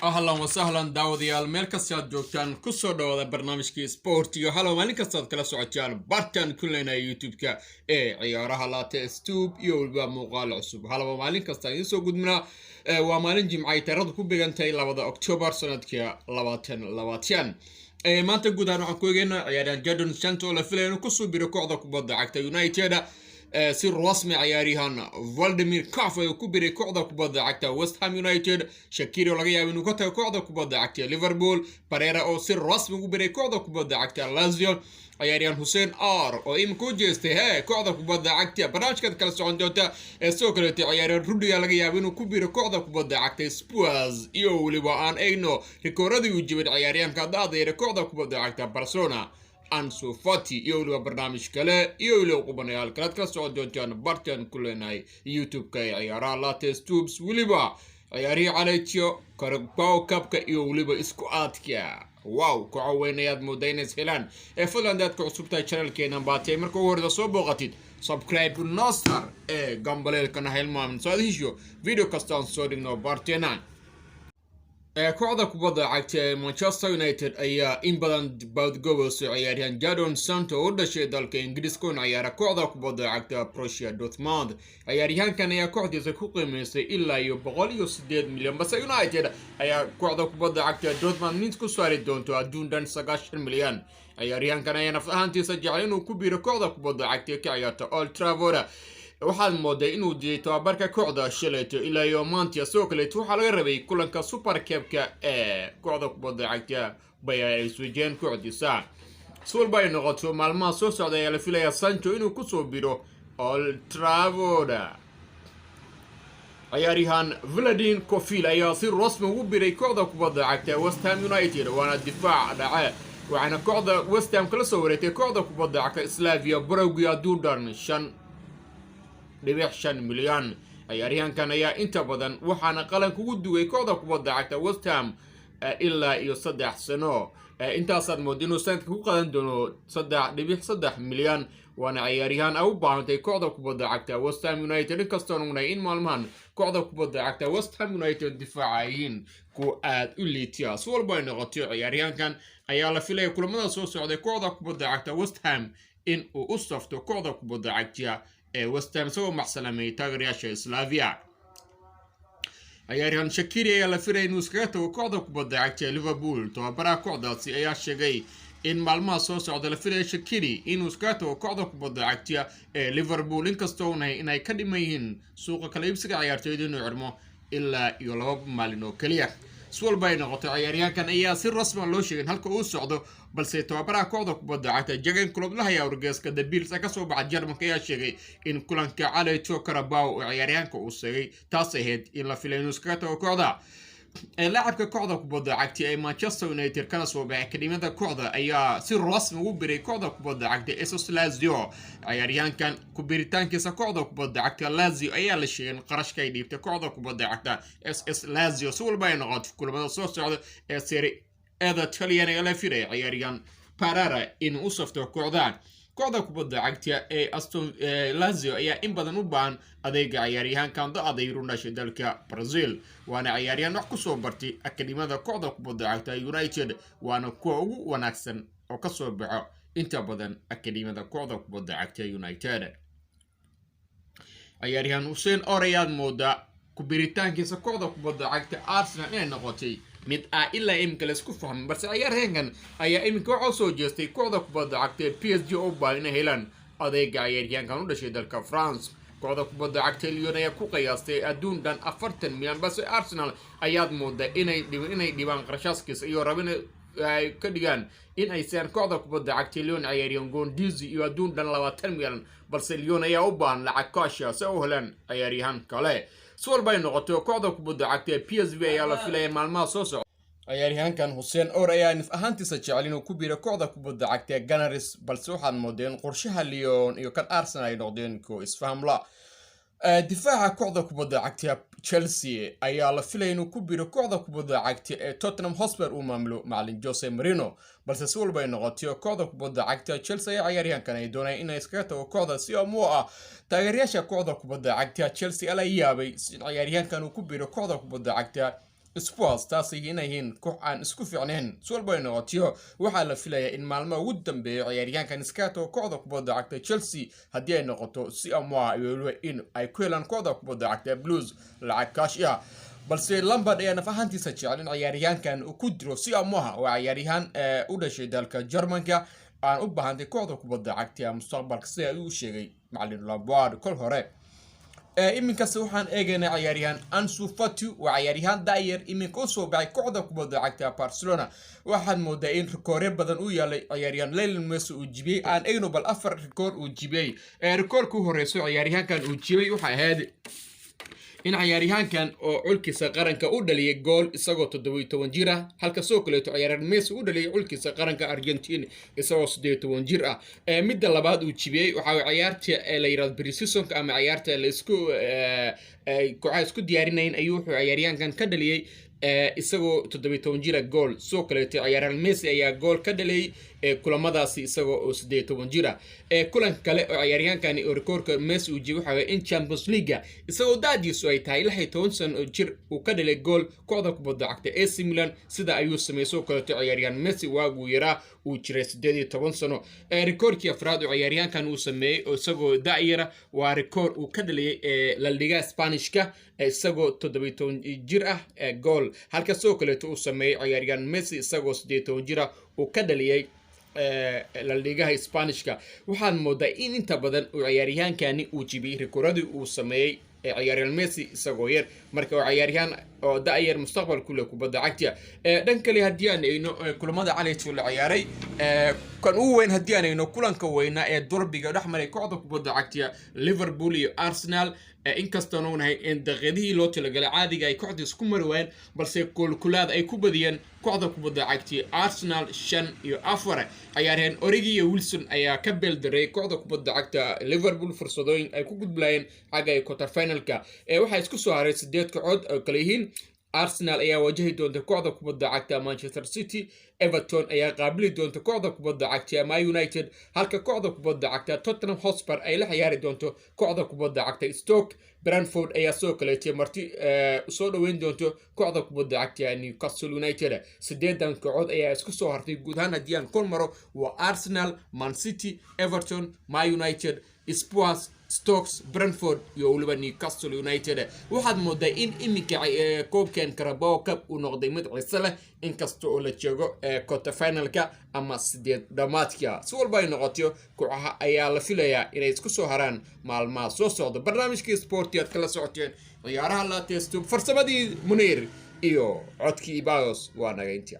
Ahlan wasahlan, daawadayaal, meel kasta aad joogtaan, kusoo dhawaada barnaamijkii sport iyo halow maalin kasta aad kala socotaan bartan ku leenahay YouTube-ka ee Ciyaaraha Laate Stube iyo weliba muuqaal cusub. Halaba maalin kasta idiin soo gudbinaa. Waa maalin Jimca ay taariikhdu ku beegantahay 2-da Octoobar sanadka 2020. Maanta guud ahaan waxaan ku egeynaa ciyaaryahan Jadon Sancho oo la filaya inuu kusoo biro kooxda kubadda cagta United. Si rasmi ciyaaryahan Vladimir Caf uu ku biray kooxda kubadda cagta West Ham United, Shaqiri oo laga yaabo inuu ka tago kooxda kubadda cagta Liverpool, Pereira oo si rasmi ugu biray kooxda kubadda cagta Lazio, ciyaaryahan Hussein R oo iminka u jeestay he kooxda kubadda cagta. Barnaamijkaad kala socon doonta. Ee sidoo kaleeto ciyaaryahan Rudiger laga yaabo inuu ku biro kooxda kubadda cagta Spurs, iyo weliba aan eegno rikooradii uu jibay ciyaaryahanka da'da yare kooxda kubadda cagta Barcelona, Ansu Fati, iyo weliba barnaamij kale iyo weliba qubanayaal kalead kala socon doontaan bartan ku leenahay YouTube-ka ee Ciyaaraha Lates Tubes, weliba ciyaarihii caleetyo Carabao Cup-ka iyo weliba isku aadka wow kaco weyn ayaad moodaa inays helaan. Ee fadlan aad ku cusub tahay channelkeena baatay, marka ugu horreyda soo booqatid, subscribe nostar ee gambaleelkana hilmaamin soo aad hesho video kastaan soo dhigno barteena. Kooxda kubadda cagta ee Manchester United ayaa in badan baadgobeyso ciyaaryahan Jadon Sancho oo u dhashay dalka Ingiriiska oon ciyaara kooxda kubadda cagta Borussia Dortmund. Ciyaaryahankan ayaa kooxdiisa ku qiimeysay ilaa iyo 108 milyan, balse United ayaa kooxda kubadda cagta Dortmund mid ku saari doonto adduun dhan 90 milyan. Ciyaaryahankan ayaa naf ahaantiisa jecel inuu ku biiro kooxda kubadda cagta ee ka ciyaarta Old Trafford. Waxaad mooday inuu diiday tababarka kooxda shalayto ilaa iyo maanta. Sidoo kaleeto waxaa laga rabay kulanka Super Cup-ka ee kooxda kubadda cagta bay ay iswajaheen kooxdiisa. Si walba ay noqoto, maalmaha soo socda ayaa la filayaa Sancho inuu kusoo biro Old Trafford. Ciyaaryahan Vladin Kofil ayaa si rasmi ugu biray kooxda kubadda cagta West Ham United, waana difaac dhace, waxaana kooxda West Ham kala soo wareegtay kooxda kubadda cagta Slavia Prague adduun 5.5 milyan. Ciyaaryahankan ayaa inta badan waxaana qalanka ugu dugay kooxda kubadda cagta West Ham ilaa iyo 3 sano. Intaasaad mooda inuu sanadka ku qadan doono 3.3 milyan, waana ciyaaryahaan ay u baahantay kooxda kubadda cagta West Ham United, inkastoo ognahay in maalmahan kooxda kubadda cagta West Ham United difaaca yihiin kuwa aada u liitiya. Si walba ay noqoto, ciyaaryahankan ayaa la filaya kulamada soo socday kooxda kubadda cagta West Ham in uu u safto kooxda kubadda cagta ee West Ham, isagoo maxsalamay taageerayaasha Slavia. Ciyaaryahan Shaqiri ayaa la filaya inuu iskaga tago kooxda kubadda cagta ee Liverpool. Tababaraha kooxdaasi ayaa sheegay in maalmaha soo socda la filaya Shaqiri inuu iskaga tago kooxda kubadda cagta ee Liverpool, inkastoo unahay inay ka dhiman yihiin suuqa kala iibsiga ciyaartooyda inuu xirmo ilaa iyo 2 maalin oo keliya. Si walba ay noqoto, ciyaaryahankan ayaa si rasmi loo sheegin halka uu socdo, balse tababaraha kooxda kubadda cagta Jurgen Klopp lahaya wargeyska The Bild ee kasoo baxa Jarmalka ayaa sheegay in kulanka caleto Carabao oo ciyaaryahanka uu seegay, taas ahayd in la filay inuu iskaga tago kooxda. Laacabka kooxda kubadda cagta ee Manchester United kana soo baxay akademiyada kooxda ayaa si rasmi ugu biray kooxda kubadda cagta SS Lazio. Ciyaaryahankan ku biritaankiisa kooxda kubadda cagta Lazio ayaa la sheegay in qarashka ay dhiibtay kooxda kubadda cagta SS Lazio. Si walba ay noqoto, kulamada soo socda ee Serie A-da Talyaaniga la filaya ciyaaryahan Parara inuu u safto kooxda kubadda cagta ee Aston. Lazio ayaa in badan u baahan adeega ciyaaryahankan da-da u dhashay dalka Brazil, waana ciyaaryahan wax kusoo bartay akademiyada kooxda kubadda cagta United, waana kuwa ugu wanaagsan oo kasoo baxo inta badan akademiyada kooxda kubadda cagta United. Ciyaaryahan Hussein Or ayaad moodaa ku-biritaankiisa kooxda kubadda cagta Arsenal inay noqotay mid ah ilaa iminka laisku fahmin, balse ciyaaryahankan ayaa iminka waxaa soo jeestay kooxda kubadda cagta ee PSG oo baahan inay helaan adeega ciyaaryahankan u dhashay dalka France. Kooxda kubadda cagta Lyon ayaa ku qiyaastay adduun dhan 40 milyan, balse Arsenal ayaad moodaa inay dhibaan qarashaaskiisa iyo raba in ay ka dhigaan in ay siiyaan kooxda kubadda cagta Lyon ciyaaryahan Guendouzi iyo adduun dhan 20 milyan, balse Lyon ayaa u baahan lacag kaasha si u helaan ciyaaryahan kale. Si walba ay noqoto, kooxda kubadda cagta ee PSV ayaa la filaya maalmaha soo socda. Ciyaaryahankan Hussein Or ayaa nif ahaantiisa jecel inuu ku biiro kooxda kubadda cagta ee Gunners, balse waxaad moodeen qorshaha Lyon iyo kan Arsenal ay noqdeen kuwa isfahmla. Difaaca kooxda kubadda cagta Chelsea ayaa la filaya inuu ku biro kooxda kubadda cagta ee Tottenham Hotspur uu maamulo macalin Jose Mourinho, balse si walba ay noqotay, kooxda kubadda cagta Chelsea ayaa ciyaaryahankan ay doonaya inay iskaga tago kooxda. Si amuu ah taageerayaasha kooxda kubadda cagta Chelsea ala yaabay si ciyaaryahankan uu ku biro kooxda kubadda cagta. Spurs, taas inay yihiin koox aan isku fiicnayn. Si walba ay noqotiyo, waxaa la filayaa in maalmaha ugu dambeeya ciyaaryahankan iskato kooxda kubadda cagta Chelsea haddii ay noqoto si amwaa iyo weliba in ay ku helaan kooxda kubadda cagta Blues lacag kaash ah. Balse Lampard ayaa naf ahaantiisa jecel in ciyaaryahankan uu ku jiro si amwaha. Waa ciyaaryahan u dhashay dalka Germanka aan u baahantay kooxda kubadda cagta mustaqbalka, sida uu sheegay macalin Lampard kol hore. Iminkase waxaan eegaynaa ciyaaryahan Ansu Fati. Waa ciyaaryahan da'yar, iminka usoo baxay kooxda kubadda cagta Barcelona. Waxaad moodaa in rikooryo badan uu yaalay ciyaaryahan Lionel Messi uu jibiyey. Aan eegno bal afar rikoor uu jibiyey. Rikoorka u horeyso ciyaaryahankan uu jibiyey waxay ahayd in ciyaaryahankan oo xulkiisa qaranka u dhaliyay gool isagoo 17 jir ah, halka sidoo kaleeto ciyaaryahan Messi u dhaliyay xulkiisa qaranka Argentine isagoo 18 jir ah. Midda labaad uu jibiyey waxaa ciyaarta la yirahdo pre-seasonka ama ciyaarta la isku kooxaha isku diyaarinayn ayuu wuxuu ciyaaryahankan ka dhaliyey isagoo 17 jira gool. Sidoo kaleeto ciyaaryahan Messi ayaa gool ka dhaliyey kulamadaasi isagoo oo 18 jira. Kulan kale oo ciyaaryahankani oo rikoorka Messi uu jibiyey waxaa in Champions League isagoo da'diisu ay tahay 16 sano oo jir uu ka dhalay gool kooxda kubadda cagta AC Milan. Sida ayuu sameeyey sidoo kaleeto ciyaaryahan Messi waaguu yaraa, uu jiray 18 sano. Rikoorkii afraad oo ciyaaryahankan uu sameeyey oo isagoo da'yara waa rikoor uu ka dhaliyey La Liga Spanishka isagoo 17 jir ah gool, halka sidoo kaleeto uu sameeyey ciyaaryahan Messi isagoo 18 jir ah uu ka dhaliyey La Ligaha Spanishka. Waxaad moodaa in inta badan uu ciyaaryahankani uu jibiyey rikooradii uu sameeyey ciyaaryahan Messi isagoo yar. Marka waa ciyaaryahan oo da'yar, mustaqbal ku leh kubadda cagta. Dhan kale haddii aan eegno kulamada caleeto la ciyaaray, kan ugu weyn haddii aan eegno kulanka weynaa ee derbiga dhex maray kooxda kubadda cagta Liverpool iyo Arsenal, inkastoon ognahay in daqiiqadihii loo talagalay caadiga ay kooxda isku mari waayeen, balse goolkulaad ay ku badiyeen kooxda kubadda cagta Arsenal 5-4. Ciyaaryahan Origi iyo Wilson ayaa ka beeldaray kooxda kubadda cagta Liverpool fursadooyin ay ku gudblayeen xagga quarter finalka. Waxaa isku soo haray sideed kooxood oo kale yihiin: Arsenal ayaa wajahi doonta kooxda kubadda cagta Manchester City, Everton ayaa qaabili doonta kooxda kubadda cagta Man United, halka kooxda kubadda cagta Tottenham Hotspur ay la ciyaari doonto kooxda kubadda cagta Stoke. Brentford ayaa sidoo kaleetay marti soo dhoweyn doonto kooxda kubadda cagta Newcastle United. Sideedan kooxood ayaa isku soo hartay. Guud ahaan haddii aan kor maro, waa Arsenal, Man City, Everton, Man United, Spurs, Stoke, Brentford iyo weliba Newcastle United. Waxaad moodaa in iminka koobkan Carabao Cup uu noqday mid xiise leh, inkasta oo la joogo quarter finalka ama sideed dhamaadka. Si walba ay noqoto, kooxaha ayaa la filayaa inay isku soo haraan maalmaha soo socda. Barnaamijkii sporti aad kala socoteen Ciyaaraha Latesto, farsamadii Muniir iyo codkii Bios, waa naga intia.